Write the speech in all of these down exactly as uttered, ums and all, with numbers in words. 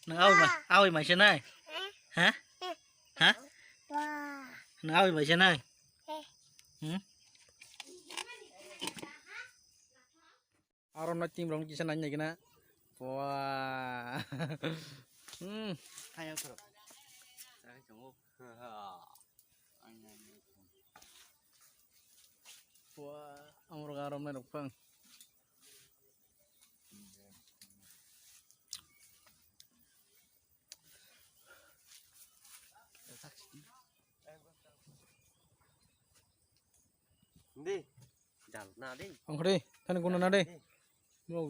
Nang awi ma, awi mai se nai? Ha? Ha? Nang awi mai se nai? Hmm? Aro na team rong kisa nai nai gina. Wah. Hmm. Hai, ang khoro. Hai, chongo. Wah, amro garo mai rok pang. Di. Jal na di. Ang khore, thani guna na de. Di. Mo.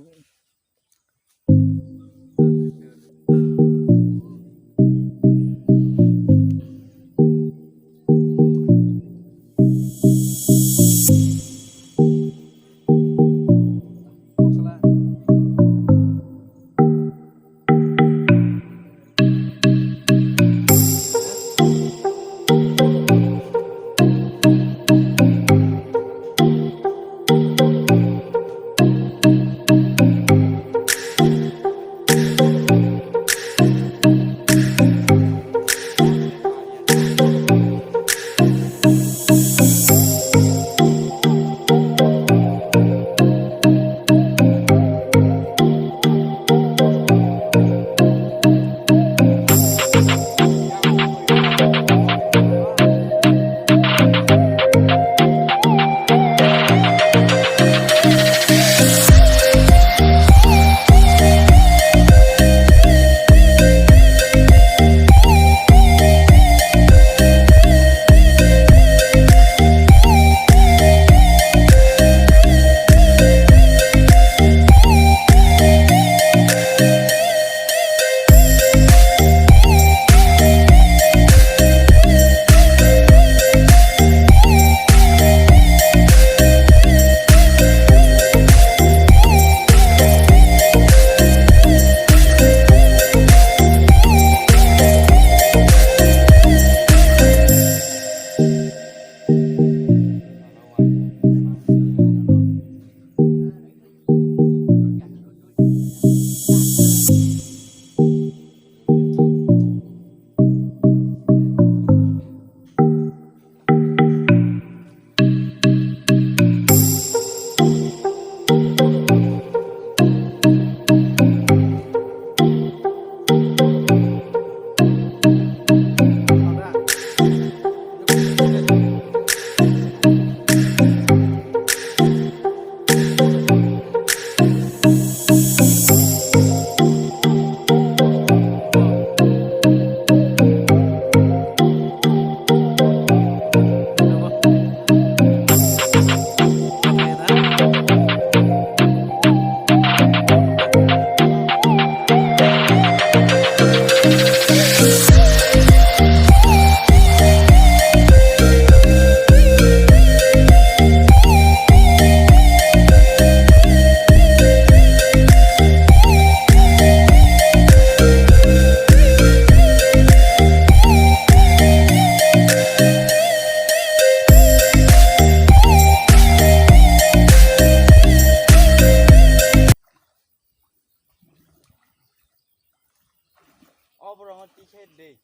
Oborok no ticket de.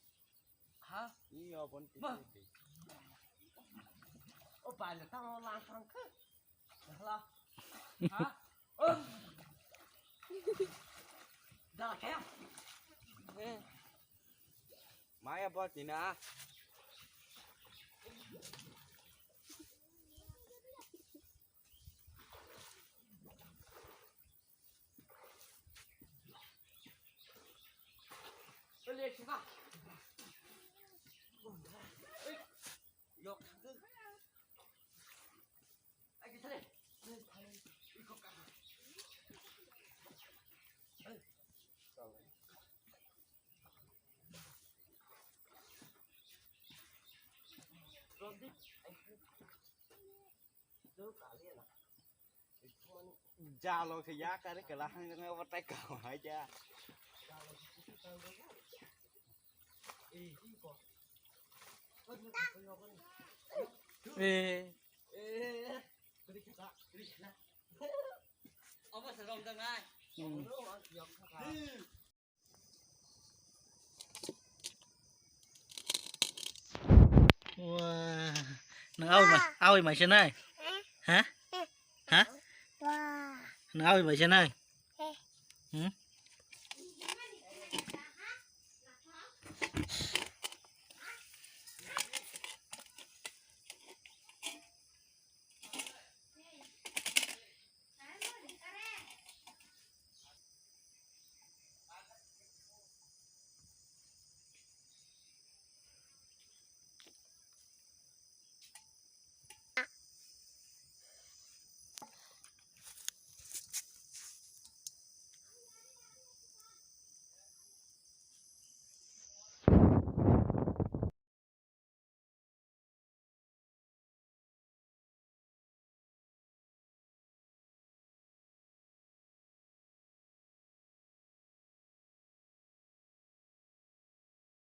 Ha? I obo no ticket de. O bai le tamo lang tang khe. Hala. Ha? O. Da khe. Maya bot ni na. Jalo khe ya kare kela hang jang ya batai kau hai ja. Eh. Obo se rom da nai. Hmm. Nang awi ma-, awi mai se nai? Ha? Ha? Nang awi mai se nai? Hmm?